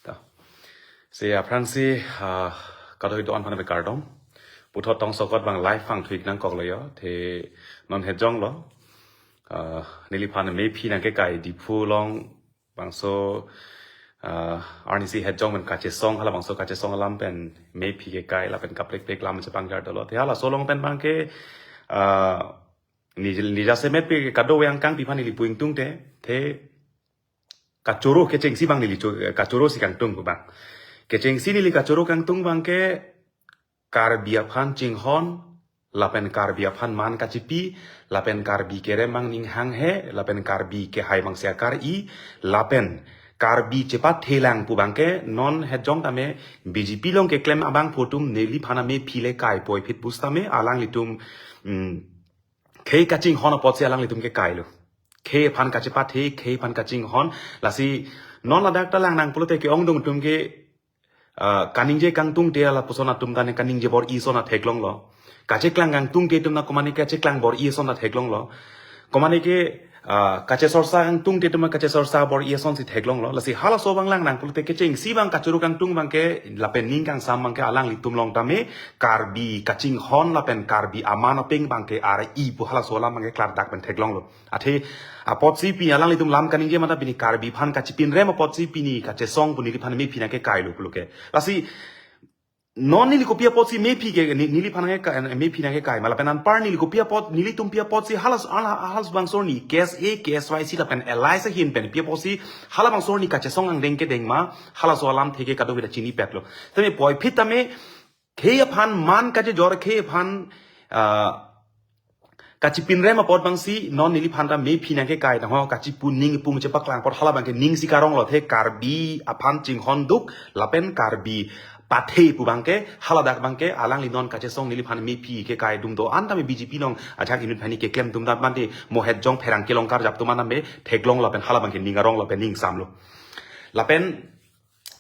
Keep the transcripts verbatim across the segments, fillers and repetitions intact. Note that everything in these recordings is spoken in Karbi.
Ta. Si aphrangsi, ah, kadokave do-an aphan kardom. Puthot tong sokot abang live vangthu-ik nangkoklo yo. Te non hejong lo. Ah, neliphan mephi nangkekai Diphu along bangso, ah, arnisi hejong pen kachesong, halabangso kachesong alam pen mephi kekai lapen kaprek prek lam chepangjar dolo. Te halaso along pen abangke, ah, nij-, nija semet pe kadokave angkangpi aphan neli pu ingtungte, te kachoro kechengsi abang neli cho-, kachorosi kangtung abang. Kechengsi neli kachoro kangtung abangke Karbi aphan chinghon, lapen Karbi aphan man kachipi, lapen Karbi kerem abang ning hanghe, lapen Karbi kehai abang si akar-i, lapen Karbi chepathelang pu abangke non hejong tame B J P along keklem abangphu atum neliphan mephi le kai puvoiphit pusitame alanglitum, mm, khei kachinghon apotsi alanglitum kekailo. Khei aphan kachepathe, khei aphan kachinghon, lasi non ladak ta lang nang pulote ke-ongdung atum ke, ah, kaningje kangtungte lapuson atum ta ne kaningje bor-i ason ta theklonglo. Kacheklang kangtungte atum ta komane kacheklang bor-i ason ta theklonglo. Komane ke, ah, kachesorsa kangtungte atum ta kachesorsa bor-i asonsi theklonglo. Lasi halaso abang lang nang pulote kechengsi abang kachoro kangtung abangke lapen ning kangsam abangke alanglitum along tame Karbi kachinghon lapen Karbi aman apeng abangke ar-i pu halaso alam abangke klardak pen theklonglo. Athe apotsi pini alanglitum lam kaningje mata pini Karbi aphan kachipinrem apotsi pini kachesong pu neliphan mephi nangkekailo pulo ke. Lasi non neli kopi apotsi mephi ke, ne-, neliphan nangke-, mephi nangkekai ma lapen anpar neli kopi apot, nelitum pi apotsi halas, hala-, halas bangso arni K S A, K S Y C lapen allies ahin pen pi apotsi halabangso arni kachesong angdeng kedeng ma, halaso alamthe ke kadokave ta chinipetlo. Tame puvoiphit tame khei aphan man kachejor, khei aphan, ah, kachipinrem apot abangsi non neliphan ta mephi nangkekai tangho, kachipu ning ipung chepaklang apot hala abangke ning si karonglo, athe Karbi aphan chinghon duk lapen Karbi pathe pu abangke haladak abangke alangli non kachesong neliphan mephi kekai atum do-an tame B J P along ajahak inut banghini keklem atum ta mate mo hejong pherangke along karjap atum an tame theklonglo lapen hala abangke ning aronglo lapen ning ingsamlo. Lapen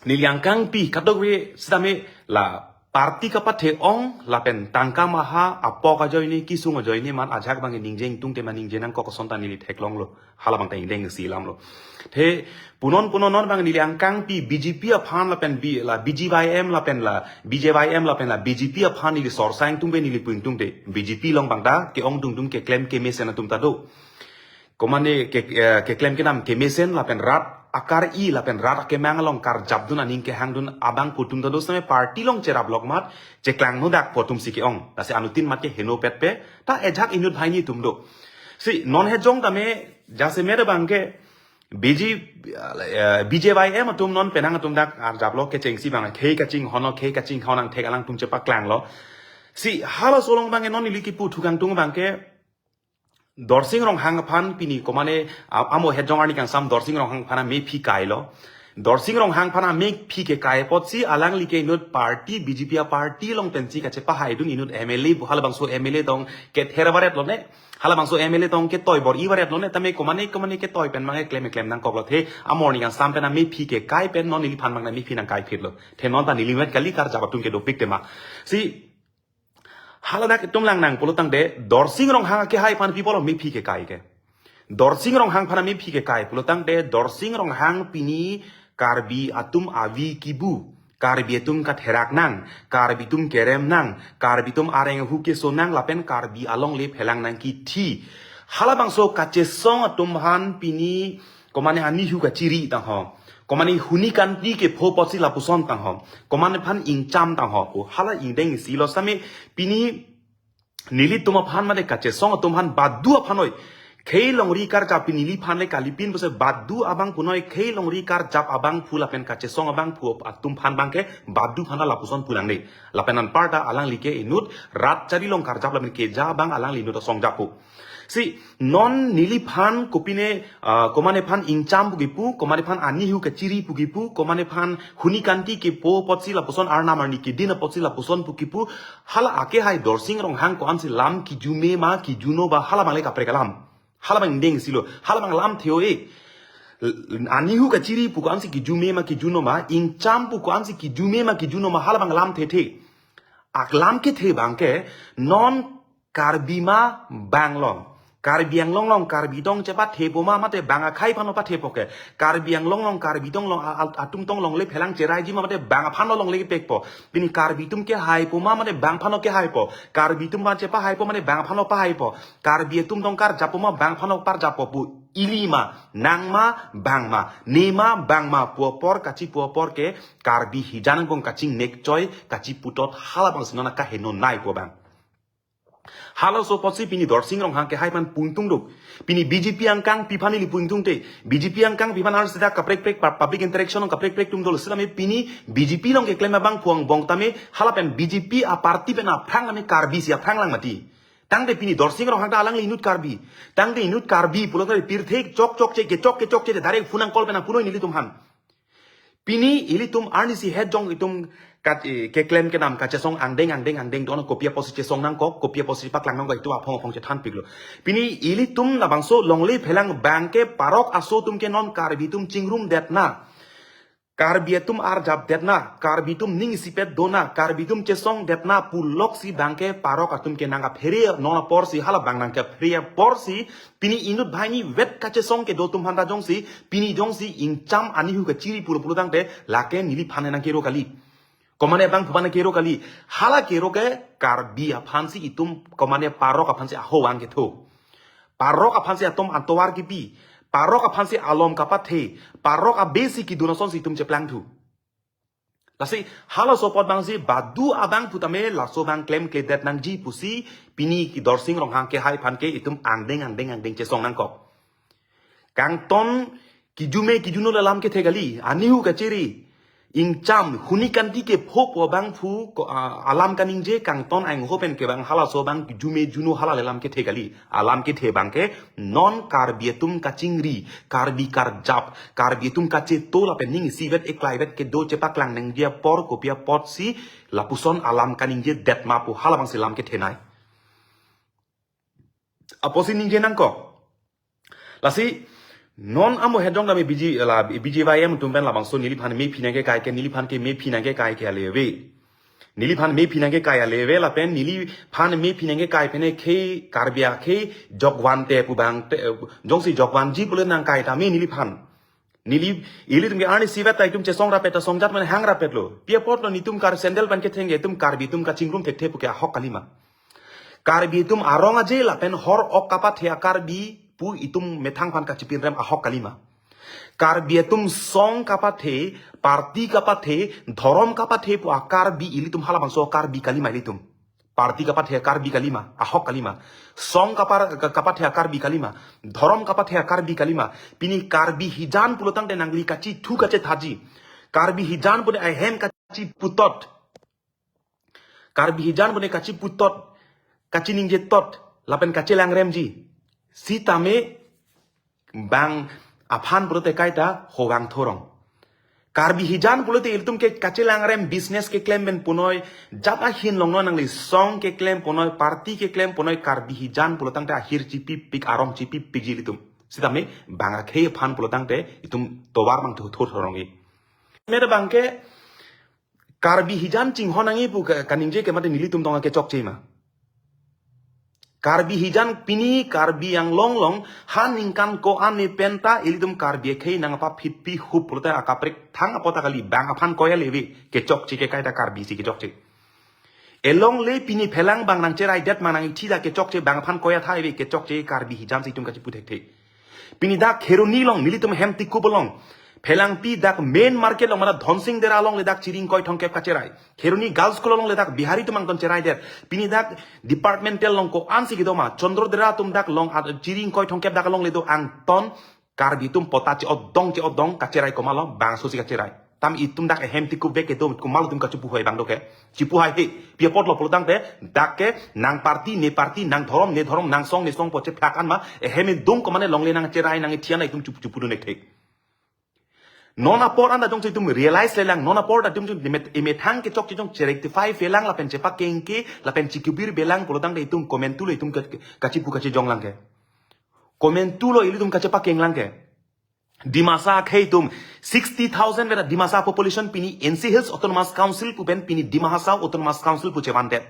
neli angkangpi kadokave sitame la party kapathe-ong lapen tangka maha apok ajoine kesung ajoine man ajahak abangke ningje ingtungte ma ningje nangkok ason ta neli theklonglo. Hala abang ta ingdeng si lamlo. Te punon punon non abang neli angkangpi B J P aphan lapen B-, la B G Y M lapen la B J Y M lapen la B J P aphan neli sorsa ingtungte neli pu ingtungte B J P along abang ta ke-ongdung atum keklem kemesen atum ta do. Komane ke, eh, keklem kedam kemesen lapen rat akar-i lapen rat akemang along karjapdun aning kehangdun abangphu atum ta do sitame party along cherap lokmat cheklang nodak pu atumsi ke-ong. Lasi anuttin mat ke henopetpe ta ajahak inut banghini atum do. Si non hejong tame jasemet abangke B J, eh, B J Y M atum non penang atum dak arjaplo kechengsi abang khei kachinghonlo, khei kachinghon angthek alangtum chepaklanglo. Si halaso along abangke non neli kipu thukangtung abangke Dorsing Ronghang aphan pini komane a-, amo hejong arni kangsam Dorsing Ronghang aphan mephi kailo. Dorsing Ronghang aphan mephi kekai apotsi alangli ke inut party B J P aparty along pensi kachepahaidun inut M L A bu halabangso M L A tong kether varetlone. Halabangso M L A tong ketoi bor-i varetlone tame komane komane ketoi pen abangke klem klem nangkoklo, athe amo arni kangsam pen mephi kekai pen non neliphan abang mephi nangkaiphitlo. Athe non ta nelimet kali karjap atum ke dopik tema. Si haladak itum lang nang pulotangte, Dorsing Ronghang akehai aphan pi apotlo mephi kekai ke. Dorsing Ronghang aphan mephi kekai pulotangte, Dorsing Ronghang pini Karbi atum avi kibu, Karbi atum katherak nang, Karbi atum kerem nang, Karbi atum areng ahu keso nang, lapen Karbi alongle phelang nangkithi. Halabangso kachesong atum aphan pini komane anihu kachiri tangho. Komane huni kanti kepho apotsi lapuson tangho. Komane aphan ingcham tangho. O hala ingdeng silo sitame pini nelitum aphan mate kachesong atum aphan badu aphan noi. Khei longri karjap pini neliphan le kalipin pusi badu abang punoi khei longri karjap abangphu lapen kachesong abangphu atum aphan abangke badu aphan lapuson pulang de. Lapen anparta alangli ke inut rat chari along karjap lapen keja abang alangli inut asong japu. Si non neliphan kopine, ah, komane aphan ingcham pu kipu, komane aphan anihu kachiri pu kipu, komane aphan huni kanti kepho apotsi lapuson arnam arni kedin apotsi lapuson pu kipu, hala akehai Dorsing Ronghang ko-ansi lam kijume ma kijuno ba hala abang le kaprek alam. Hala abang ingdeng silo, hala abang lamthe-o-e. Anihu kachiri pu ko-ansi kijume ma kijuno ma, ingcham pu ko-ansi kijume ma kijuno ma hala abang lamthethe. Aklam kethe abangke non Karbi ma banglo. Karbi Anglong along Karbi tong chepathepo ma mate bang akhei aphan lo pathepo ke. Karbi Anglong along Karbi tong along a-, a-, atum tong longle phelang cheraiji ma mate bang aphan lo longle pekpo. Pini Karbi atum kehaipo ma mate bang aphan lo kehaipo. Karbi atum aphan chepahaipo mate bang aphan lo pahaipo. Karbi atum tong karjappo ma bang aphan lo parjappo pu. Ili ma, nang ma, bang ma, ne ma, bang ma pu apor, kachipu apor ke Karbi hijan angbong kachingnek choi, kachiputot halabangsi non akaheno nai pu abang. Halaso apotsi pini Dorsing Ronghang kehai aphan pungtung duk. Pini B J P angkangpi aphan ili pungtungte. B J P angkangpi aphan arsi dak kaprek prek pa-, public interaction along kaprek prek atum dolo sitame pini B J P along keklem abangphu angbong tame halapen B J P a-party pen aphrang tame Karbi si aphrang lang mati. Tangte pini Dorsing Ronghang ta alangli inut Karbi. Tangte inut Karbi pulo tangte pirthe chok chokche kechok kechokche direct phone nang call pen apunoi nelitum aphan. Pini ilitum arnisi het jong itum kat, eh, keklem kedam kachesong angdeng angdeng angdeng dono kopi apotsi chesong nangkok, kopi apotsi paklang nangkok itum aphong aphong chethanpiklo. Pini ilitum labangso longle phelang bang ke parok aso atum ke non Karbi atum chingrumdetna. Karbi atum arjapdetna, Karbi atum ning isipet dona, Karbi atum chesongdetna puloksi bang ke parok atum ke nangkaphere non aporsi hala bang nangkaphere aporsi pini inut banghini vet kachesong kedo atum aphanta jongsi, pini jongsi ingcham anihu kachiri pulo pulo tangte, lake neliphan nangkero kali. Komane abangphu aphan nangkero kali. Hala kero ke Karbi aphansi itum, komane parok aphansi aho vang ketho. Parok aphansi atum atovar kipi. Parok aphansi alom kapathe. Parok abesi kidun asonsi itum cheplangthu. Lasi halaso apot abangsi badu abangphu tame laso abang klemkledet nangji pusi pini ke Dorsing Ronghang kehai aphan ke itum angdeng angdeng angdeng chesong nangkok. Kangton kijume kijuno le alam kethe kali, anihu kachiri. Ingcham, huni kanti kepho pu abangphu ko, a, alam kaningje kangton angho pen kevang halaso abang kijume juno hala le alam kethe kali. Alam kethe abang ke non Karbi atum kachingri, Karbi karjap, Karbi atum kacheto lapen ning isivet eklaivet kedo chepaklang nangji apor kopi apotsi lapuson alam kaningjedet ma pu halabangsi alam kethenei. Apotsi ningje nangkok. Lasi non amo het jong tame B J, la, B J Y M atum pen labangso neliphan mephi nangkekai ke, neliphan ke mephi nangkekai ke aleve. Neliphan mephi nangkekai aleve lapen neliphan mephi nangkekai pen ekhei Karbi akhei jokvante pu bang te, jongsi jokvanji pule nangkai tame neliphan. Neli, ilitum ke arnisi vet ta itum chesong rapet ta songjat mane hang rapetlo. Pi apotlo netum kar sandal pen ketheng ke itum Karbi atum kachingrum thekthe pu ke ahok kalima. Karbi atum arong aje lapen hor ok kapathe a-Karbi pu itum methang aphan kachipinrem ahok kalima. Karbi atum song kapathe, party kapathe, dhorom kapathe pu a-Karbi ilitum halabangso Karbi kalima ilitum. Party kapathe a-Karbi kalima, ahok kalima. Song kapar-, ka-, kapathe a-Karbi kalima. Dhorom kapathe a-Karbi kalima. Pini Karbi hijan pulo tangte nangli kachithu kachethaji. Karbi hijan pune ahem kachiputot. Karbi hijan pune kachiputot, kachiningjetot, lapen kachelangremji. Sitame bang aphan pulote kaita hovang thorong. Karbi hijan pulote ilitum ke kachelangrem business keklem pen punoi, jat ahin longno nangli song keklem punoi, party keklem punoi, Karbi hijan pulo tangte ahir chipipik arong chipipikji ilitum. Sitame bang akhei aphan pulo tangte itum tovar mang thu thor thorongji. Meda bang ke Karbi hijan chinghon nangji pu ka-, kaningje ke mate nelitum tong kechokche ma. Karbi hijan pini Karbi Anglong along ha ningkan ko-an ni penta ilitum Karbi akhei nangpaphitpi hup pulote akaprek thang apot ta kali bang aphan koya leve kechokche ke kaita Karbi si kechokche. Elongle pini phelang bang nangcheraidet ma nangthi ta kechokche bang aphan koya tha eve kechokche Karbi hijan si itum kachipu thekthe. Pini dak Kheroni along, nelitum Hemtikup along. Phelangpi dak main market along, mane Dhonsing Dera along le dak chiring koi thongkep kacherai. Kheroni Girls School along le dak Bihari atum angton cheraidet. Pini dak departmental along ko-ansi kedo ma. Chandra Dera atum dak along at-, chiring koi thongkep dak along le do angton Karbi atum pota che-odong che-odong kacherai komatlo bangso si kacherai. Tam itum dak Hemtikup bek kedo komatlo itum kachipu hoi bang do ke. Chipu hai he. Pi apotlo pulo tangte dak ke nang party ne party, nang dhorom ne dhorom, nang song ne song pu chephlak an ma, ehem edung komane longle nangcherai nangthian itum chipu chipu do nek thek. Non apor anta jongsi itum realize lelang, non apor ta itum jong emet-, emethang kechokche jong cherectify velang lapen chepakengke, lapen chikibir belang pulo tangte itum komantulo itum ke, ke, kachipu kachejong lang ke. Komantulo ilitum kachepakeng lang ke. Dimasa akhei atum sixty thousand vera Dimasa population pini N C Hills Autonomous Council pu pen pini Dima Hasao Autonomous Council pu chevandet.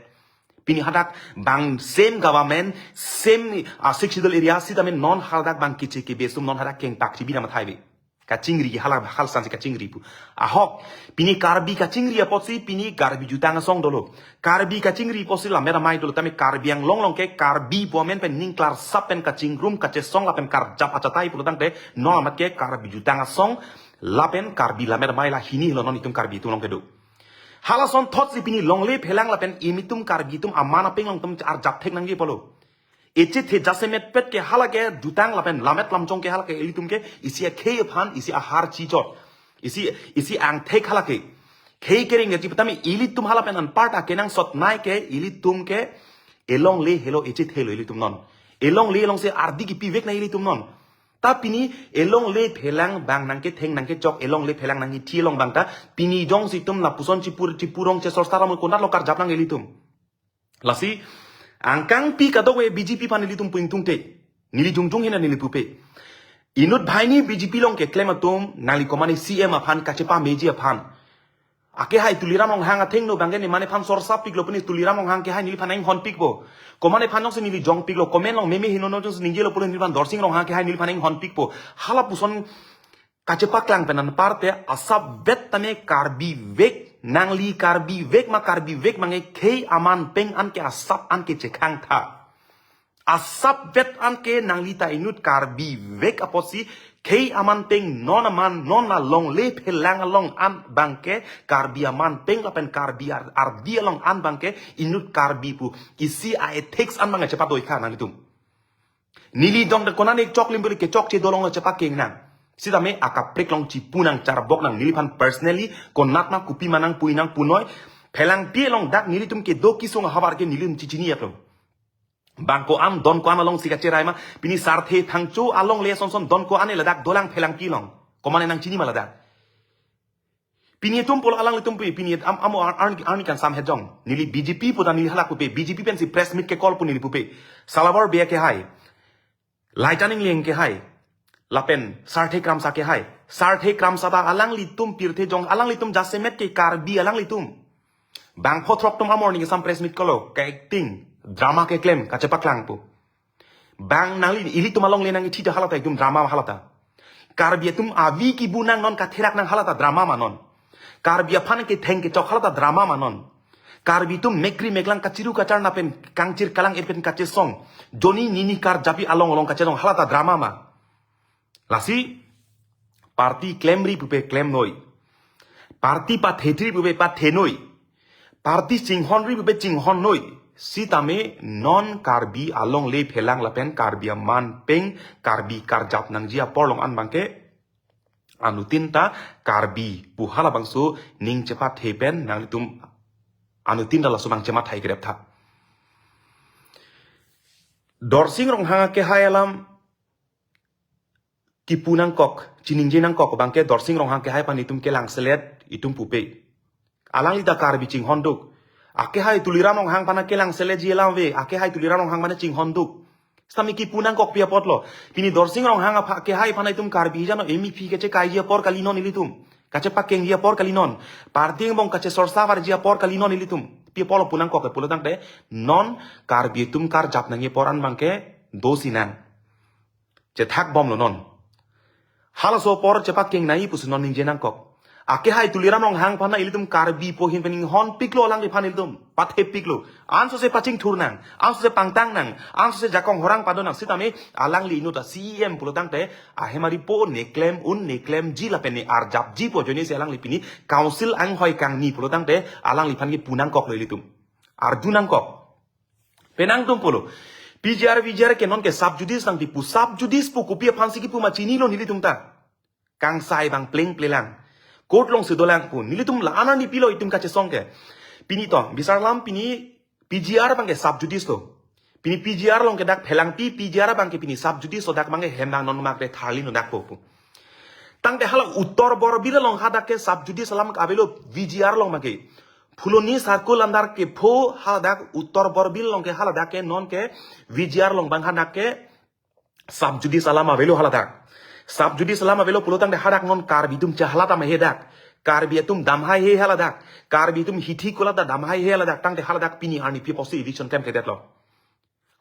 Pini hadak bang same government, same, ah, Sixth Schedule area, sitame non hadak bang kiche kebe sum non hadak kengpak chibi nama thai be. Kachingri hala hal sansi kachingri pu. Ahok, pini Karbi kachingri apotsi, pini Karbi jutang asong dolo. Karbi kachingri apotsi lamet amei dolo, tame Karbi Anglong along ke Karbi pu amen pen ning klarsap pen kachingrum kachesong lapen karjap achatai pulotangte, non amat ke Karbi jutang asong, lapen Karbi lamet amei la hini lo non itum Karbi atum along kedo. Halason thotsi pini longle phelang lapen ilitum Karbi atum aman apeng along atum arjap thek nangji pulo. Echethe jasemet pet ke hala ke jutang lapen lamet lamchong ke hala ke ilitum ke isi akhei aphan, isi ahar chijot, isi, isi angthek hala ke. Khei kering ya chipatami ilitum hala pen anparta kenangsot nai ke ilitum ke elongle helo echethe lo ilitum non. Elongle alongsi ardi kipivek nai ilitum non. Ta pini elongle phelang bang nangketheng nangkechok, elongle phelang nangkethi along bang ta pini jongsi itum lapuson chipur chipurong chesor saram konat lo karjap nang ilitum. Lasi angkangpi kadokave B J P aphan ilitum pu ingtungte. Neli jongjong hina neli pupe. Inut banghini B J P along keklem atum nangli komane C M aphan kachepameji aphan. Akehai Tuliram Ronghang athengno bangke ne mane aphan sorsa piklo pini Tuliram Ronghang kehai neliphan inghon pikpo. Komane aphan jongsi neli jong piklo, comment along meme hinono jongsi ningjelo pulo neliphan Dorsing Ronghang kehai neliphan inghon pikpo. Halapuson kachepaklang pen anparte asapvet tame Karbi vek, nangli Karbi vek ma Karbi vek ma nge khei aman peng anke asap anke chekhang tha. Asapvet anke nangli ta inut Karbi vek apotsi khei aman peng non aman non la longle phelang along an bangke Karbi aman peng lapen Karbi ar, ardi along an bangke inut Karbi pu isi a-ethics an bangke chepatoi kha nanglitum. Neli dong de konane choklim beri kechokche dolong lo chepakeng nang. Sitame akaprek along chipu nang charbok nang neliphan personally konat ma kopi ma nangpui nangpunoi. Phelangpi along dak nelitum kedo kesung ahavar ke nelitum chichini aplo. Bang ko-an don ko-an alongsi kacherai ma pini sarthe thangcho alongle sonson don ko-an ladak dolang phelangpi along. Komane nangchini ma ladak. Pini itum pulo alanglitum pu, pini am, amo ar, arni, arni kangsam hejong. Neli B J P pu ta neli halak pupe, B J P pensi press meet ke call pu neli pupe. Salabor Bey kehai. Laitha Ningleng kehai. Lapen Sarthe Kramsa kehai. Sarthe Kramsa ta alanglitum pirthe jong, alanglitum jasemet ke Karbi alanglitum. Bang photrok atum amor ning sam press meet call lo, ka acting, drama keklem, kachepaklang pu. Bang nangli ilitum alongle nangkethi ta hala ta ekdom drama ma hala ta. Karbi atum avi kibu nang non katherak nang hala ta drama ma non. Karbi aphan ketheng kechok hala ta drama ma non. Karbi atum mekri meklang kachiru kacharna pen kangchir kalang-et pen kachesong. Joni nini karjapi along along kachesong hala ta drama ma. Lasi, party klemri pupe klemnoi. Party pathetri pupe pathenoi. Party chinghonri pupe chinghonnoi. Sitame non Karbi alongle phelang lapen Karbi aman peng Karbi karjap nangji apor along an bangke anuttin ta Karbi pu halabangso ning chepathe pen nanglitum anuttin ta laso bang chemathai kerep tha. Dorsing Ronghang kehai alam kipu nangkok, chiningje nangkok, bangke Dorsing Ronghang kehai aphan itum kelangselet, itum pupe. Alangli ta Karbi chinghon duk. Akehai Tuliram Ronghang aphan kelangseletji alam ave, akehai Tuliram Ronghang aphan chinghon duk. Sitame kipu nangkokpi apotlo. Pini Dorsing Ronghang aphan kehai aphan itum Karbi jano M E P kachekaiji apor kali non ilitum. Kachepakengji apor kali non. Party angbong kachesorsa varji apor kali non ilitum. Pi apotlo pu nangkok ke pulotangte non Karbi atum karjap nangji apor an bangke dosi nang. Chethak bomlo non. Halaso apor chepakeng nai pusi non ningje nangkok. Akehai Tuliram Ronghang aphan ilitum Karbi pu ahin pen inghon piklo alangliphan ilitum. Pathe piklo. Ansose pachingthur nang. Ansose pangtang nang. Ansose jakong horang pado nang. Sitame alangli inut a C E M pulotangte ahem aripo ne klem un ne klemji lapen ne arjapji pu ajoinesi alangli pini council anghoi kangni pulotangte alangliphan kipu nangkoklo ilitum. Arju nangkok. Penang atum pulo. P G R, V G R ke non ke sub judice nangpipu. Sub judice pu kopi aphansi kipu ma chinilo nelitum ta. Kangsai bang pleng plelang. Court alongsi dolang pu. Nelitum la-an arni pilo itum kachesong ke. Pini to, bisar alam pini P G R bangke sub judice lo. Pini P G R along ke dak phelangpi P G R bangke pini sub judice lo dak bangke hem bang non mak de tharli no dak po pu. Tangte hala Uttar Borbil along hadak ke sub judice alam avelo V G R along bangke. Phuloni circle under kepho hadak Uttar Borbil along ke haladak ke non ke V G R along bang hadak ke sub judice alam avelo haladak. Sub judice alam avelo pulotangte hadak non Karbi atum cha hala ta ma hedak. Karbi atum dam haihe haladak. Karbi atum hithi kulat ta dam haihe haladak. Tangte haladak pini arni pi apotsi eviction klemkledetlo?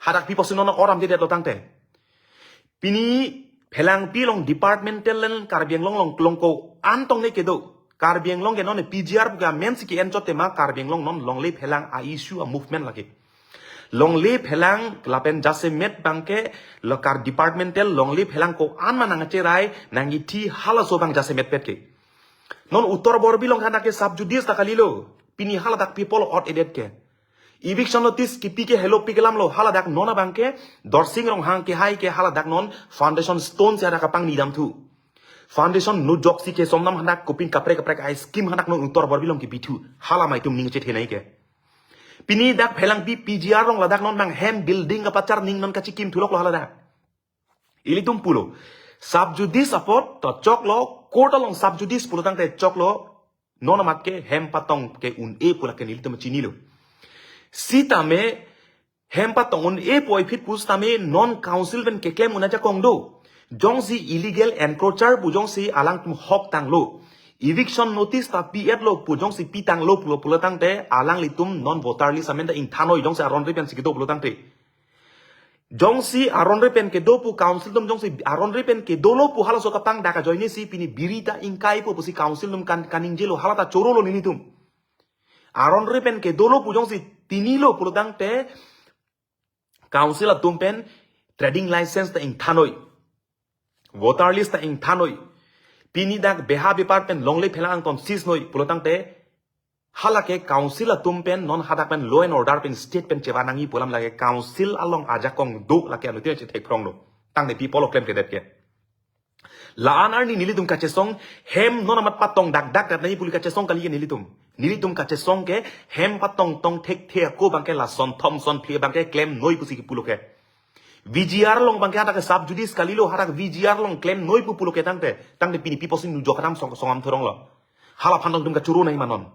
Hadak pi apotsi non oram dedetlo tangte? Pini phelangpi along departmental level Karbi Anglong along, along ko-an tong ne kedo. Karbi Anglong ke non P G R pu ke amen si ke-en chot tema Karbi Anglong non longle phelang a-issue a-movement lake. Longle phelang lapen jasemet abangke lo Kar departmental longle phelang ko-an ma nangcherai nangkethi halaso abang jasemetpet ke. Non Uttar Borbil along hadak ke sub judice ta kalilo. Pini haladak people ot-edet ke. Eviction notice kipi ke helo pi kelamlo, haladak non abangke Dorsing Ronghang kehai ke haladak non foundation stone si hadak kapangni damthu. Foundation nujok si kesomnam hadak kopin kaprek kaprek a-scheme hadak non Uttar Borbil along kipithu. Hala maitum ning chethenei ke. Pini dak phelangpi P G R along ladak non abang hem building kapachar ning non kachikimthuloklo haladak. Ilitum pulo. Sub judice apot to choklo, court along sub judice pulo tangte choklo, non amat ke hem patong ke un-e pu lake nelitum chinilo. Sitame hem patong un-e pu aphit pusitame non council pen keklem un ajakong do. Jongsi illegal encroacher pu jongsi alangtum hok tanglo, eviction notice ta pi-etlo pu jongsi pitanglo pulo pulo tangte alanglitum non voter list amen ta ingthanoi jongsi aron ri pen si kedo pulo tangte. Jongsi aron ri pen kedo pu council atum jongsi aron ri pen kedolo pu halaso kapangdak ajoine si pini biri ta ingkaipo pusi council atum kan kaningjelo, hala ta chorolo nelitum. Aron ri pen kedolo pu jongsi tinilo pulo tangte council atum pen trading license ta ingthanoi. Voter list ta ingthanoi. Pini dak beha bepar pen longle phelang angton seize noi pulo tangte hala ke council atum pen non hadak pen law and order pen state pen chevanangji pu alam lake council along ajakong do lake anuttin chethekphronglo. Tangte people klemkledet ke. La-an arni nelitum kachesong hem non amat patong dakdak dat nai puli kachesong kali ke nelitum. Nelitum kachesong ke hem patong tong thekthe ako abangke lason thom son phli abangke klemnoi pusi kipulo ke. V G R along abangke hadak ke sub judice kalilo, hadak V G R along klemnoi pu pulo ke tangte, tangte pini pi apotsi nujok kadam song songam thoronglo. Hala aphan nangtum kachoro nai ma non?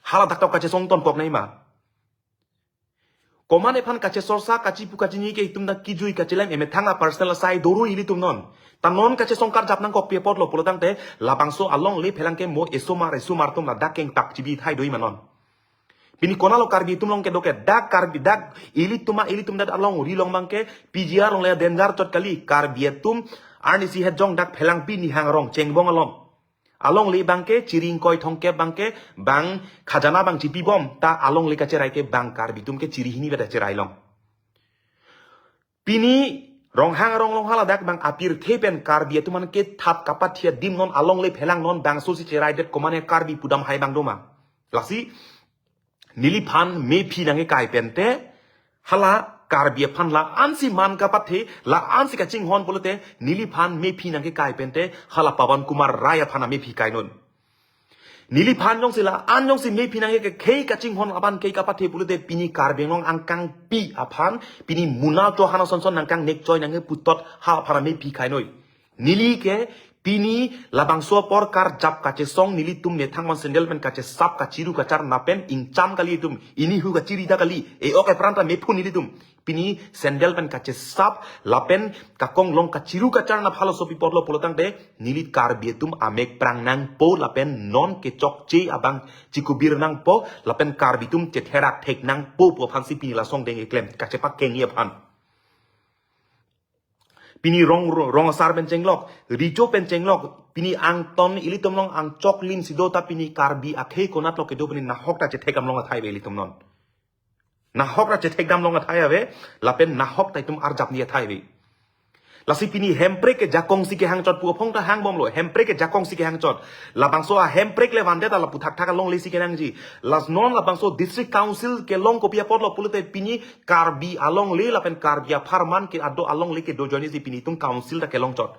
Haladak ta kachesong tonkok nai ma? Komatne aphan kachesorsa kachipu kachini ke itum ta kijui kachelem emethang a-personal asai doro ilitum non. Ta non kachesong karjap nangkokpi apotlo pulo tangte labangso alongle phelang ke mo esomar esomar atum ladak kengpak chibi thai do-i ma non? Pini konatlo Karbi atum along kedo ke? Dak Karbi, dak ilitum a ilitum dak alongri along abangke P G R alongle danger chot kali. Karbi atum arnisi het jong dak phelangpi Nihang Rongchengbong along. Alongle abangke chiri ingkoi thomkep abangke bang khajana bang chipibom, ta alongle kacherai ke bang Karbi atum ke chiri hini beda cherai long. Pini Ronghang Ronglong haladak bang apirthe pen Karbi atum an kethat kapathe adim non alongle phelang non bangso si cheraidet, komatne Karbi pudam hai bang doma? Lasi neliphan mephi nangkekai pente, hala Karbi aphan la-ansi man kapathe, la-ansi kachinghon pulote neliphan mephi nangkekai pente, hala Pawan Kumar Rai aphan amephi kainon. Neliphan jongsi la-an jongsi mephi nangkekhei kachinghon aban kei kapathe pulote pini Karbi Anglong angkangpi aphan, pini muna cho hana son son nangkangnek choi nangkeputot ha aphan amephi kainoi. Neli ke pini labangso apor karjap kachesong nelitum methang man sandal pen kachesap kachiru kacharna pen ingcham kali itum. Ini hu kachiri ta kali. E-ok epran ta mephun nelitum. Pini sandal pen kachesap lapen kakong long kachiru kacharna phalo sopi apotlo pulo tangte neli Karbi atum amek prang nangpo lapen non kechokche abang chikubir nangpo lapen Karbi atum chetherak thek nangpo pu aphansi pini la asong deng keklem kachepakengji aphan. Pini rong, rong asar pen chenglok, richo pen chenglok, pini angton ilitum along angchok lim si do ta pini Karbi akhei konatlo kedo pini nahok ta chethek dam long athai ave ilitum non. Nahok ta chethek dam long athai ave, lapen nahok ta itum arjap ni athai ave. Lasi pini hemprek kejakong si kehang chot pu aphong ta hangbomlo, hemprek kejakong si kehang chot. Labangso ahemprek le vandet ta lapu thakthak alongle si kenangji. Lasi non labangso district council kelong kopi apotlo pulote pini Karbi alongle lapen Karbi apharman ke ado alongle kedo ajoine si pini itum council ta kelong chot.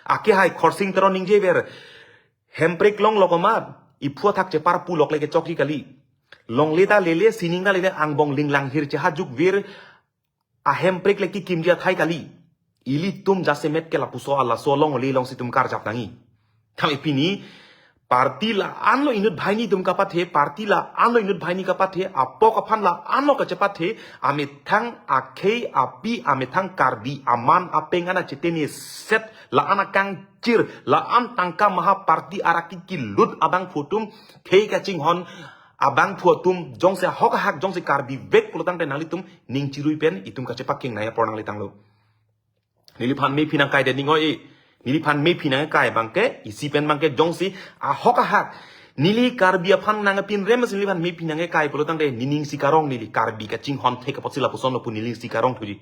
Akehai Khorsing Teron ningjever, hemprek longlo komat, iphu athak chepar pulok le kechokji kali. Longle ta lele, sining ta lele, angbong linglang hir chehajukvir, ahemprek le kekimji athai kali. Ilitum jasemet ke lapuso alaso alongle alongsi itum karjap nangji. Tame pini Party la-an lo inut banghini atum kapathe, party la-an lo inut banghini kapathe, apok aphan la-an lo kachepathe, amethang akhei api, amethang Karbi aman apeng an achetene set, la-an akangchir, la-an tangka maha party araki kilut abangphu atum, khei kachinghon abangphu atum, jongsi ahok ahak, jongsi Karbi vek pulotangte nanglitum ning chirui pen itum kachepaking nai apor nanglitanglo. Neliphan mephi nangkai de ning oi-e. Neliphan mephi nangkai abangke, isi pen abangke jongsi ahok ahak. Neli Karbi aphan nangpinrem si neliphan mephi nangkai pulotangte nening si karong neli Karbi kachinghon thek apotsi lapuson lo pu nening si karong thuji.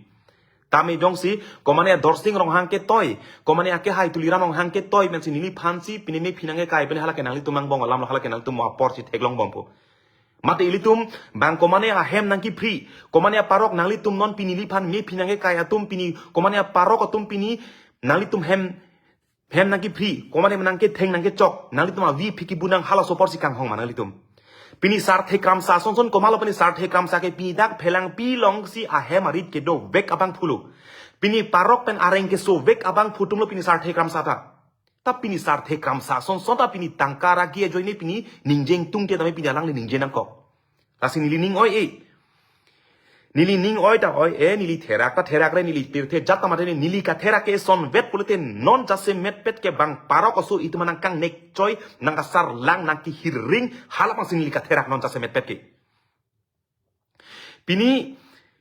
Tame jongsi, komane Dorsing Ronghang ketoi, komane akehai Tuliram Ronghang ketoi, pensi neliphan si, pini mephi nangkai, pini hala ke nanglitum angbong alam lo, hala ke nanglitum apor si theklongbompo. Mate ilitum, bang komane ahem nangkiphri, komane aparok nanglitum non pini neliphan mephi nangkai atum pini, komane aparok atum pini, nanglitum hem, hem nangkiphri, komane nangketheng nangkechok, nanglitum avi phiki bunang halaso apor si kanghong ma nanglitum. Pini Sarthe Kramsa, son son komatlo pini Sarthe Kramsa ke pini dak Phelangpi along si ahem arit kedo vek abangphu lo. Pini parok pen areng keso vek abangphu atum lo pini Sarthe Kramsa ta. Ta pini Sarthe Kramsa, son son ta pini tangka aragi ajoine pini ningje ingtung ke tame pini alangli ningje nangkok. Lasi neli ning oi-e. Neli ning oi ta oi-e, neli therak ta therak re, neli pirthe jat ta mate neli katherak ke son vet pulote non jasemetpet ke bang parok aso itum nangkangnek choi, nangkasarlang, nangkihirring, hala apangsi neli katherak non jasemetpet ke. Pini,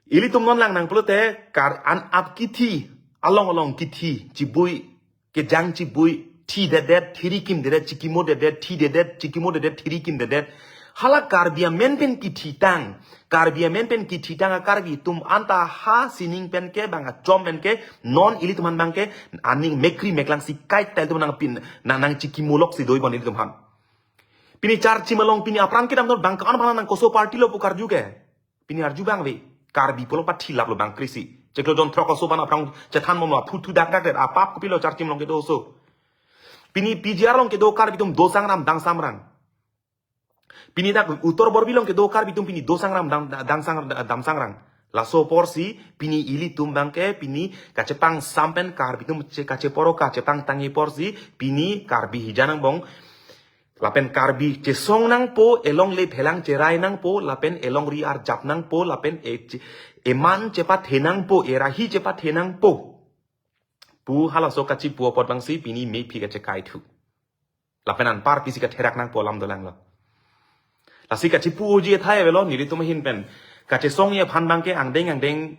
ilitum non lang nang pulote kar an ap kithi, along along kithi, chibui, kejang chibui, thidedet, thirikimdedet, chikimodedet, thidedet, chikimodedet, thirikimdedet. Hala Karbi amen pen kithitang, Karbi amen pen kithitang a Karbi atum anta ha sining pen ke bang achom pen ke, non ilitum an abangke, aning mekri meklang si kaita ilitum nangpin, nang, nangchikimolok si doi bon ilitum an. Pini charchim along pini aphrang kedam don bang ko-an aphan nangkoso party lo pu karju ke. Pini arju abang ave. Karbi pulo pathilap lo bang krisi. Chiklo jon throk aso aphan aphrang chethanbomlo, aphu thu dak dak det, apap kopilo charchim along kedo aso. Pini P G R along kedo Karbi atum dosangram dangsamrang. Pini dak Uttar Borbil along kedo Karbi atum pini dosangram dang, dangsang, damsangrang. Laso apor si pini ilitum abangke pini kachepangsam pen Karbi atum che, kacheporo kachepangtangji apor si pini Karbi hijan angbong lapen Karbi chesong nangpo, elongle phelang cherai nangpo, lapen elongri arjap nangpo, lapen e, che, eman chepathe nangpo, erahi chepathe nangpo pu halaso kachipu apot abangsi pini mephi kachekai thu. Lapen anparpi si katherak nangpo alam dolang lo. Lasi kachipuji athai avelo nelitum ahin pen. Kachesongji aphan abangke angdeng angdeng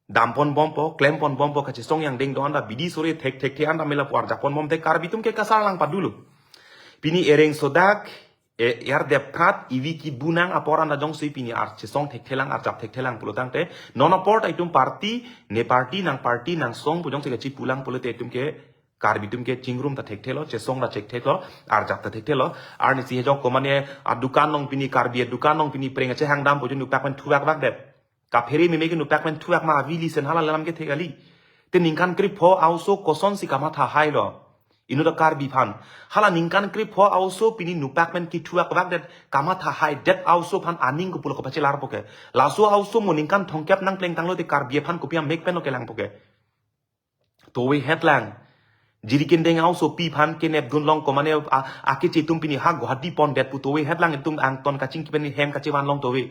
damponbompo, klemponbompo, kachesongji angdeng do anta bidi sore thekthekthe anta mela pu arjapponbom te Karbi atum ke kasarlang padulo. Pini ereng sodak, e, er deprat, ivi kibunang apor anta jongsi pini archesong thekthelang, arjap thekthelang pulotangte. Non apor ta itum party, ne party, nang party, nang song pu jongsi kachipulang pulote itum ke Karbi atum ke chingrum ta thekthelo, chesong ta thekthelo, arjap ta thekthelo. Arnisi hejok komane adukan along pini Karbi adukan along pini preng chehangdampo jun upak pen thuak vakdet. Kaphere meme ke nupak pen thuak ma avili sen hala alam kethe kali. Te ningkan krepho a-oso kosonsi kamatha hailo. Inut a Karbi aphan. Hala ningkan krepho a-oso pini nupak pen kithuak vakdet kamatha haidet a-oso aphan aning kopulo kapachelarpo ke. Laso a-oso mo ningkan thomkep nangplengtanglo te Karbi aphan kopi amek penlo kelangpo ke. Towe hetlang. Jiri kendeng a-osopi aphan kenep dunlong komane a, akeche atum pini ha Guwahati pondet pu towe hetlang itum angton kachingki pen hem kachevanlong towe.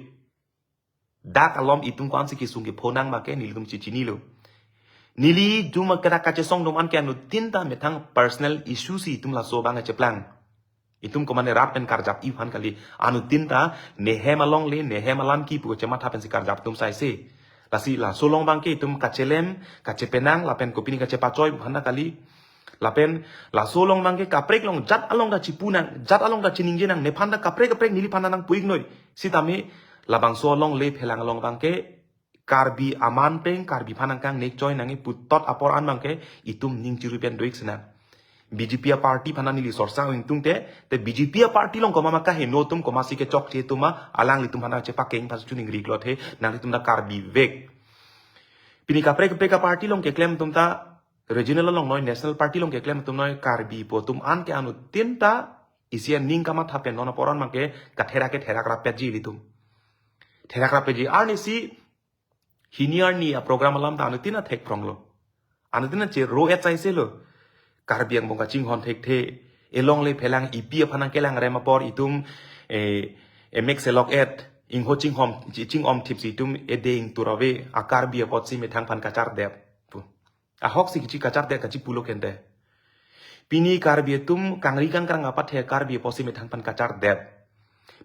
Dak alom itum ko-ansi kesung kepho nang ma ke nelitum chechinilo. Neli juma kena kachesong dum an ke anuttin ta methang personal issue si itum laso abang cheplang. Itum komane rat pen karjap-i aphan kali. Anuttin ta nehem alongle, nehem alam kipu kachematha pensi karjap atum saise. Lasi laso along abangke itum kachelem, kachepenang, lapen kopine kachepachoi aphan ta kali. Lapen laso along abangke kaprek along jat along ta chipunang, jat along ta chiningjenang, nephan ta kaprek kaprek neliphan ta nangpu-iknoi. Sitame labangso alongle phelang along abangke Karbi aman pen Karbi aphan nangkangnek choi nangji puthot apor an abangke itum ning chirui pen do-ik sinang. B J P a-party aphan neli sorsa ingtungte, te B J P a-party along komat ma kaheno atum komatsi kechokche atum ma alanglitum aphan nangchepakeng aphan chuningri klothe nanglitum ta Karbi vek. Pini kaprek kaprek a-party along keklem atum ta regional along noi, national party along keklem atum noi, Karbi pu atum an ke anuttin ta isi aning kamatha pen non apor an abangke katherak ke therak rapetji ilitum. Therak rapetji arnisi hini arni a-program alam ta anuttin ta thekpronglo. Anuttin ta chero-et saiselo. Karbi angbong kachinghon thekthe. Elongle phelang ipi aphan nangkelang rem apor itum, eh, emek selok et, ingho chinghom, chi-, chingom thipsi itum ede ingtur ave, a Karbi apotsi methang aphan kachardep pu. Ahok si kichi kachardep kachi pulo kente. Pini Karbi atum kangri kangkrang apathe Karbi apotsi methang aphan kachardep.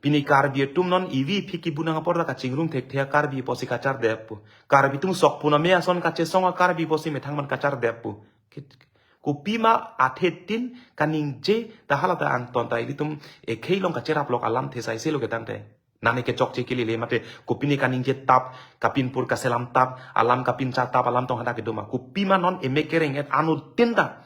Pini Karbi atum non ivi phiki bunang apor ta kachingrum thekthe a Karbi apotsi kachardep pu. Karbi atum sok puname ason kachesong a Karbi apotsi methang aphan kachardep pu. Kit-, kopima athetin kaningje ta hala ta angton ta ilitum ekhei along kacherap lok alamthe saise lo ketangte. Nane kechokche kelele mate kopine kaningje tap, kapinpur kaselam tap, alam kapincha tap, alam tong hadak kedoma. Kopima non emek kereng et anuttin ta.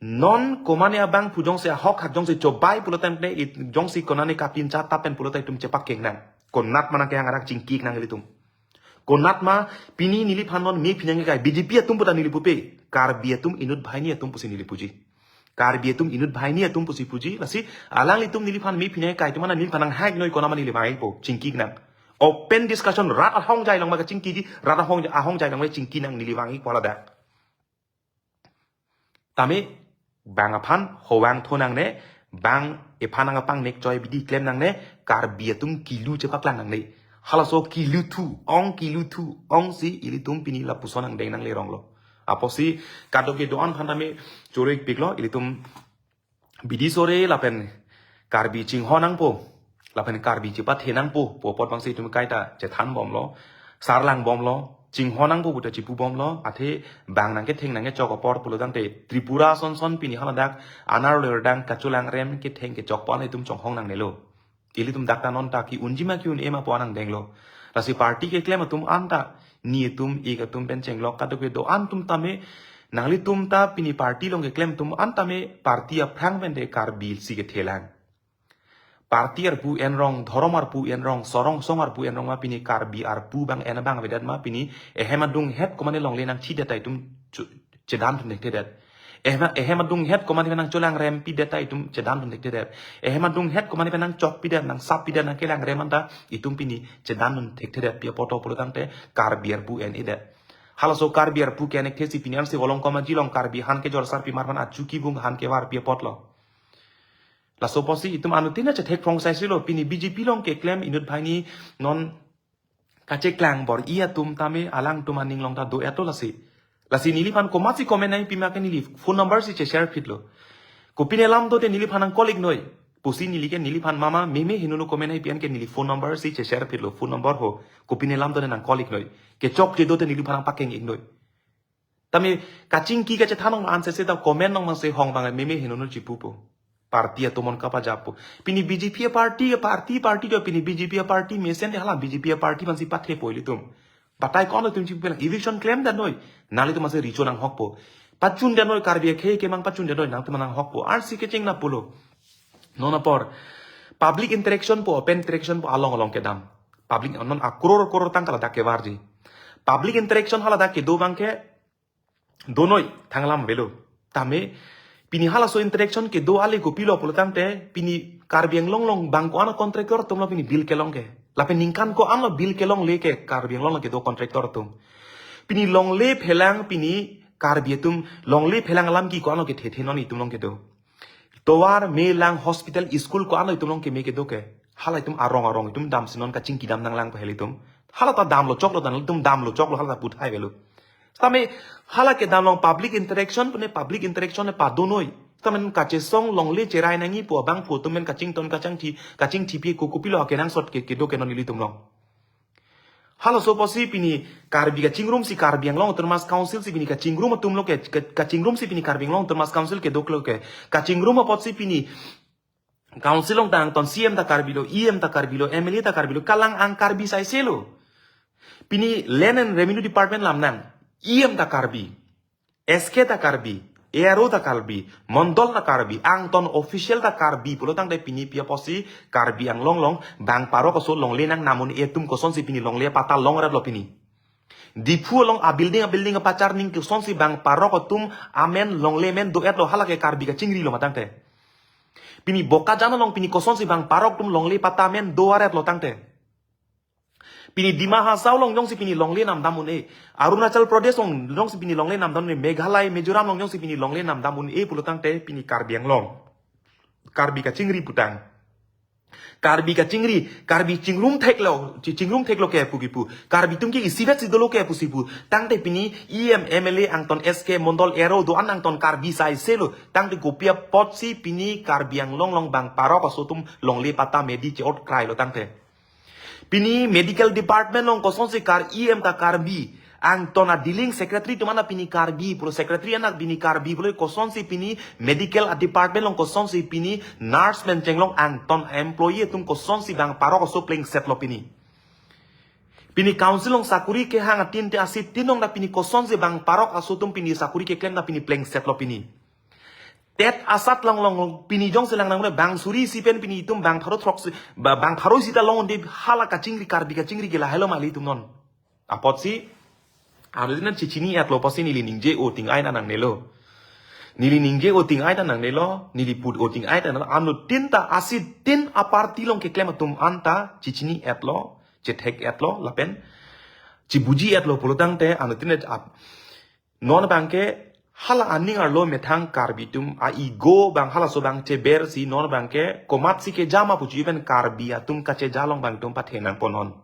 Non komane abang pu jongsi ahok hak jongsi chobai pulo tangte it jongsi konane kapincha tap pen pulo ta itum chepakeng nang. Konat ma nangkehang arak chingki nang ilitum. Konat ma pini neliphan non me phi nangkekai B J P atum puta neli pupe. Karbi atum inut banghini atum pusi neli puji. Karbi atum inut banghini atum pusi puji. Lasi alanglitum neliphan me phi nangkekai atum mana neliphan nanghai noi konat ma neli vangpo. Chingki nang. Open discussion rat ahongjai along ma kachingkiji, rat ahong, ahongjai along ma chingki nang neli vangpo ladak. Tame bang aphan hovang tho nangne, bang ephan nangpangnek choi bidi klem nangne, Karbi atum kilu chepaklang nangne. Halaso kilu thu, ong kilu thu, ongsi ilitum pini lapuson angdeng nanglerong lo. Apotsi kadokave do-an aphan tame choro-ikpiklo, ilitum bidi sore lapen Karbi chingho nangpo, lapen Karbi chepathe nangpo, pu apot bangsi itum kaita chethan bomlo, sarlang bomlo, chingho nangpo puta chipu bomlo, athe bang nangketheng nangkechok apor pulo tangte Tripura sonson pini haladak anar lerdang kacholang rem ketheng kechok pon itum chonghong nangnelo. Ilitum dak ta non ta ki-unji ma ki-un-e ma pu an angdenglo. Lasi party keklem atum anta, ni atum, ik atum pen chenglok kadokave do-an atum tame, nanglitum ta pini party along keklem atum an tame, party aphrang pen de Karbi si kethelang. Party arpu enrong, dhorom arpu enrong, sorong song arpu enrong ma pini Karbi arpu bang en abang avedet ma pini, ehem adunghet komane longle nangchidet ta itum chu-, chedanthu thekthedet. Ehem, ehem adunghet komane nangcholang rem pidet ta itum chedanthu thekthedet. Ehem adunghet komane nangchokpidet, nangsappidet, nangkelang rem anta itum pini chedanthu thekthedet pi apot pulo tangte Karbi arpu en-edet. Halaso Karbi arpu ke-en-ek thesi pini ansi Volongkom Aji along Karbi han kejor sarpi mar aphan achu kibung han kevar pi apotlo. Laso apotsi itum anuttin ta chethek phrong saisilo pini B J P along keklem inut banghini non kacheklang bor-i atum tame alangtum aning along ta do-et lo lasi. Lasi neliphan komatsi comment nangpi ma ke neli phone number si cheshare phitlo. Kopine alam dote neliphan nang call-ik noi. Pusi neli ke neliphan mama meme henono comment nangpi an ke neli phone number si cheshare phitlo. Phone number ho. Kopine alam dote nang call-ik noi. Kechokche dote neliphan nangpakeng-ik noi. Tame kachingki kachethan nong anse se ta comment nong mangse hong bang meme henono chipupo. Party atum on kapajappo. Pini B J P party, party, party do pini B J P party mesen de hala B J P party mansi pathepo ilitum. Batai ko-an lo itum chipulang eviction claim dan noi. Nanglitum mangse recho nanghokpo. Pachun dan noi Karbi akhei kemang pachun dan noi nangtum nanghokpo. Arsi kecheng na pulo. Non apor. Public interaction po, open interaction po along along kedam. Public non akror kror tangka ladak kevarji. Public interaction haladak kedo bang ke do noi thang alam avelo. Tame pini halaso interaction kedo ale kopilo pulo tangte pini Karbi Anglong along bang ko-an contractor atum lo pini bill kelong ke. Lapen ningkan ko-an lo bill kelongle ke Karbi Anglong along kedo contractor atum. Pini longle phelang pini Karbi atum longle phelang alam ke ko-an lo kethethe non itum along kedo. Tovar, me lang, hospital, school ko-an lo itum along keme kedo ke. Hala itum arong arong itum damsi non kachingki dam nanglang pahel itum. Hala ta damlo choklo dan itum damlo choklo hala ta puthai avelo. Tame hala kedam along public interaction pune public interaction le pado noi. Tame kachesong longle cherai nangji pu abang phu atum pen kachington kachingthi kachingthi pi ko kopilo akenangsot ke kedo ke non ilitum along. Halaso apotsi pini Karbi kachingrum si Karbi Anglong Autonomous Council si pini kachingrum atum lo ke, ke-, kachingrum si pini Karbi Anglong Autonomous Council kedo lo ke. Kachingrum apotsi pini Council along tangton C M ta Karbi lo, E M ta Karbi lo, M L A ta Karbi lo, kalang-ang Karbi saise lo. Pini Land and Revenue Department lam nang, E M ta Karbi. S K ta Karbi, A R O ta Karbi, Mondol ta Karbi, angton official ta Karbi pulo tangte pini pi apotsi Karbi Anglong along bang parok aso longle nangdam un-e atum kosonsi pini longle patta longret lo pini. Diphu along a building a building apachar ning kosonsi bang parok atum amen longle amen do-et lo hala ke Karbi kachingri lo ma tangte. Pini Bokajan along pini kosonsi bang parok atum longle patta amen do-aret lo tangte. Pini Dima Hasao along jongsi pini longle namdam un-e. Arunachal Pradesh along jongsi pini longle namdam un-e. Meghalaya, Mizoram along jongsi pini longle namdam un-e pulo tangte pini Karbi Anglong. Karbi kachingri putang. Karbi kachingri, Karbi chingrum theklo, chi- chingrum theklo ke pu kipu. Karbi atum ke isivet si dolo ke pusi pu. Tangte pini E M, M L A angton S K Mondol ero do-an angton Karbi sai selo. Tangte kopi apotsi pini Karbi Anglong along bang parok aso atum longle pata medi che-ot krailo tangte. Pini medical department along kosonsi Kar E M ta Karbi. Angton a dealing secretary atum an ta pini Karbi pulo, secretary an ta pini Karbi pulo, kosonsi pini medical department along kosonsi pini nurse pen chenglong angton employee atum kosonsi bang parok aso plengsetlo pini. Pini council along sakuri kehang atin te asi tin along ta pini kosonsi bang parok aso atum pini sakuri keklem ta pini plengsetlo pini. Tet asat along along pini jongsi lang nang bang suri isi pen pini itum bang pharo throksi, ba- bang pharo isi ta long de hala kachingri, Karbi kachingri ke lahelo ma ilitum non. Apotsi, anutin an chichini-etlo apotsi neli ningje o ting ai ta nangnelo. Neli ningje o ting ai ta nangnelo, neli put o ting ai ta nangnelo. Anutin ta asi tin a party along keklem atum an ta chichini-etlo, chethek-etlo, lapen chibuji-etlo pulo tangte, anutin et ap. Non bang ke hala aning arlo methang Karbi atum a ego bang halaso bang cheber si non bang ke komatsi keja ma puji pen Karbi atum kacheja along bang itum pathe nangpo non.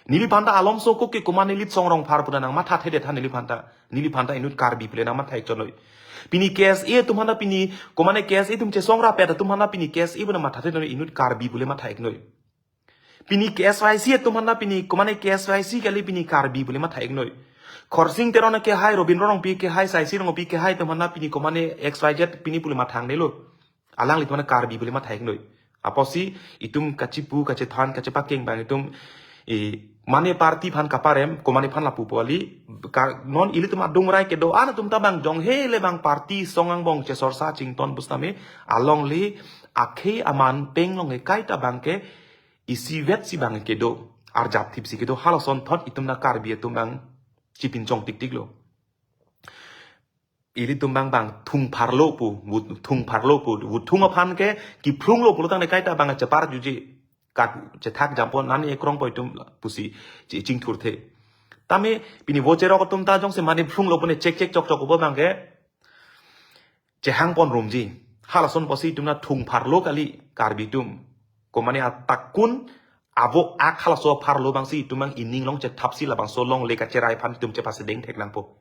Neli aphan ta alomso ko ke komat neli Songrong Phar puna nangmatha thedet ha neli aphan ta. Neli aphan ta inut Karbi pule nangmatha-ik chotlo. Pini K S A atum aphan ta pini komat K S A atum chesong rapet atum aphan ta pini K S A puna matha thedet inut Karbi pule matha-iknoi. Pini K S Y C atum aphan ta pini komat K S Y C kali pini Karbi pule matha-iknoi. Khorsing Teron kehai, Robin Rongpi kehai, Saisi Rongpi kehai atum aphan ta pini komat X Y Z pini pule mathangnelo. Alanglitum aphan ta Karbi pule matha-iknoi. Apotsi itum kachipu, kachethan, kachepakeng bang itum e mane party aphan kaparem, komat aphan lapupo kali, ka- non ilitum adung rai kedo-an atum ta bang jong hele bang party song angbong chesorsa chington pusitame alongle akhei aman peng along ke kaita bang ke isivet si bang kedo, arjap thip si kedo, halason thot itum ta Karbi atum bang chipinchong tiktiklo. Ilitum bang bang thung pharlo pu, vut thung pharlo pu, vut thung aphan ke kiphrunglo pulo tangte kaita bang chepar juji, kat chethak jampo nani ekrongpo itum pusi chi- chingthurthe. Tame pini vote cherok atum ta jongsi mane phrunglo pune chek chek chok chok ubo bang ke chehangpon rumji. Halason apotsi itum ta thung pharlo kali Karbi atum. Komat atakun avo ak halaso pharlo bangsi itum bang ining along chethapsi labangso longle kacherai aphan itum chepasedeng thek nangpo.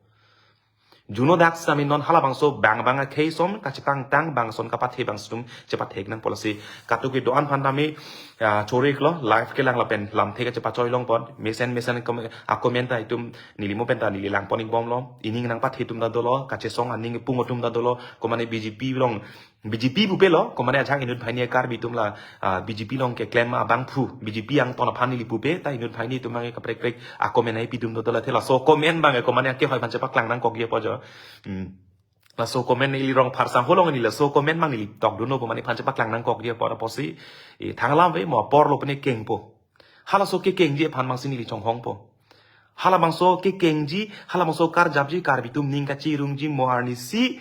Juno dak sitame non halabangso bang bang akhei ason kachepangtang bang ason kapathe bang ason chepathek nangpo lasi. Katuki do-an aphan tame, ah, choro-iklo, live kelang lapen lamthe kachepachoi longpon. Mesen mesen kom- a comment ta itum neli mo pen ta neli langpon-ikbomlo. Ining nangpathe atum ta dolo, kachesong aning pung atum ta dolo, komat B J P along, B J P pupelo, komat ajak inut banghini Karbi atum la, ah, B J P along keklem abangphu, B J P angton aphan neli pupe, ta inut banghini atum bang kaprek prek a comment ai pi atum dolo, thela laso comment bang komat akehai aphan chepaklang nangkokji apot jo. Hmm. Laso comment neli Rongphar sangho along neli laso comment bang neli tokdunlo pu mane aphan chepaklang nangkokji apot apotsi. E thang alam ave mo aporlo pune kengpo. Halaso kekengji aphan bangsi neli chonghongpo. Halabangso kekengji, halabangso karjapji, Karbi atum ning kachirungji mo arnisi.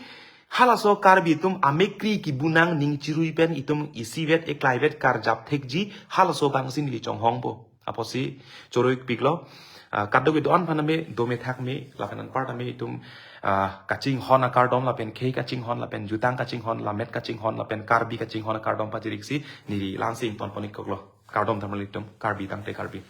Halaso Karbi atum amekri kibunang ning chirui pen itum isivet eklaivet karjap thekji, halaso bangsi neli chonghongpo. Apotsi choro-ikpiklo. Ah, kadokave do-an aphan tame dome thakme, lapen anparta me itum, ah, kachinghon akardom lapen khei kachinghon lapen jutang kachinghon, lammet kachinghon lapen Karbi kachinghon akardom pajiriksi neli la-ansi ingtonpon-ikkoklo. Kardom tame ilitum, Karbi tangte Karbi.